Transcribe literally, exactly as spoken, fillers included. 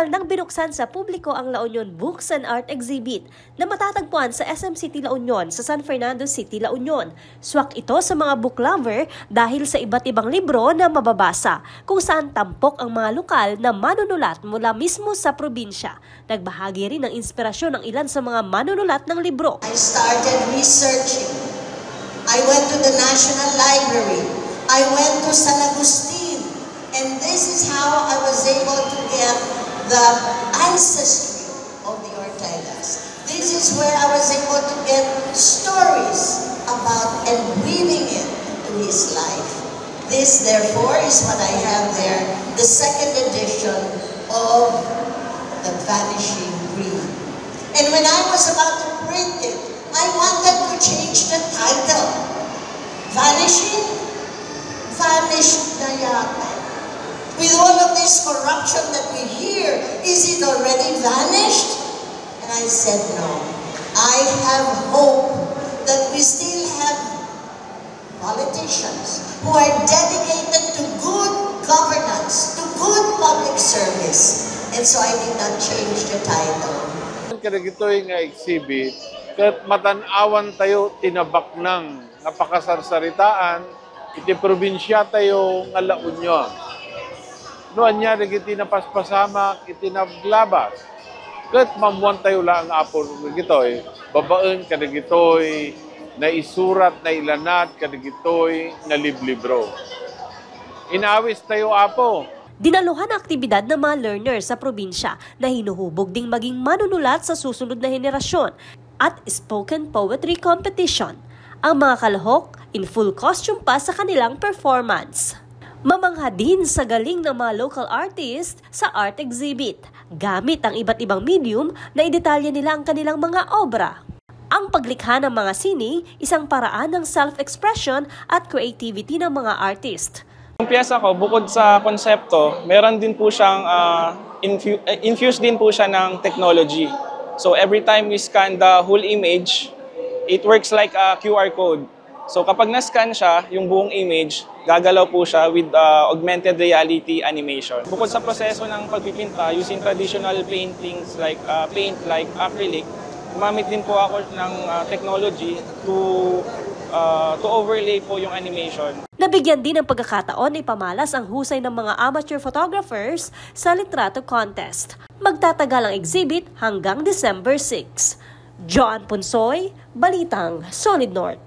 Nang binuksan sa publiko ang La Union Books and Art Exhibit na matatagpuan sa S M City La Union sa San Fernando City, La Union. Swak ito sa mga book lover dahil sa iba't ibang libro na mababasa, kung saan tampok ang mga lokal na manunulat mula mismo sa probinsya. Nagbahagi rin ng inspirasyon ang ilan sa mga manunulat ng libro. I started researching. I went to the National Library. I went to San Agustin. And this is how I was able to get the ancestry of the Ortegas. This is where I was able to get stories about and weaving it to his life. This, therefore, is what I have there, the second edition of The Vanishing Breed. And when I was about to print it, I wanted to change the title. Vanishing? Vanished na yata. With all of this corruption that we hear, is it already vanished? And I said, no. I have hope that we still have politicians who are dedicated to good governance, to good public service. And so I did not change the title. Kadagitoy nga exhibit, ket matan-awan tayo ti nabaknang nga pakasarsaritaan iti probinsia tayo nga La Union. No ania dagiti napaspasamak iti naglabas, ket maammuan tayo laeng, Apo, dagitoy babaen kadagitoy naisurat, nailanad kadagitoy nga liblibro. Inawis tayo, Apo. Dinaluhan ang aktibidad ng mga learner sa probinsya na hinuhubog ding maging manunulat sa susunod na henerasyon at spoken poetry competition. Ang mga kalahok, in full costume pa sa kanilang performance. Mamangha din sa galing ng mga local artist sa art exhibit, gamit ang iba't ibang medium na idetalye nila ang kanilang mga obra. Ang paglikha ng mga sining, isang paraan ng self-expression at creativity ng mga artist. Ang piyesa ko, bukod sa konsepto, meron din po siyang uh, infu- eh, infused din po siya ng technology. So every time we scan the whole image, it works like a Q R code. So kapag na-scan siya, yung buong image, gagalaw po siya with uh, augmented reality animation. Bukod sa proseso ng pagpipinta using traditional paintings like uh, paint like acrylic, gumamit din po ako ng uh, technology to uh, to overlay po yung animation. Nabigyan din ng pagkakataon na ipamalas ang husay ng mga amateur photographers sa litrato contest. Magtatagal ang exhibit hanggang December six. Joan Punsoy, Balitang Solid North.